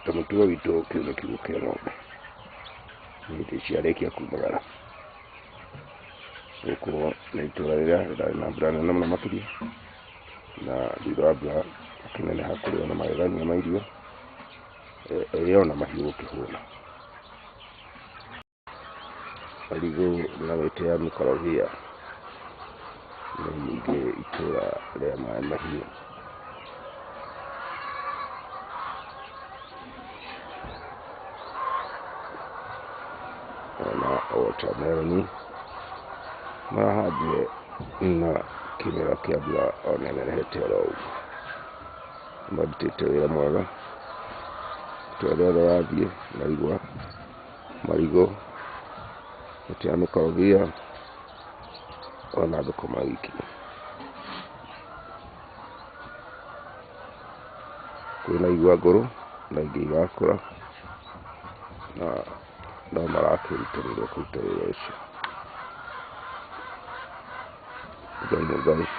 Ta mũtugo witũ kĩu nĩ kiugũ kĩa ng'ombe hĩndĩ ciarĩkia kumagara. Gũkũ nĩ itũra rĩrĩa rĩrarĩ na mbura nene mũno makĩria, na thutha wa mbura gũkĩneneha kũrĩ ona magegania ma irio, ĩrĩ ona mahiũ gũkĩhũna. Marigũ na mĩtĩ ya mĩkorobia nĩ nyingĩ itũra rĩa Maĩ Mahiũ. Ona watermelon marahandire na kĩmera kĩa mbura ona ĩnenehete oro ũguo. Marutĩte wĩra mwega, itũra rĩothe wathiĩ na igwa, marigũ, mĩtĩ ya mĩkorobia ona thũkũma wiki. Kwĩna igwa ngũrũ na ingĩ irakũra na no marakĩrutanĩria kũruta wĩra ũcio. Ngai nĩ Ngai.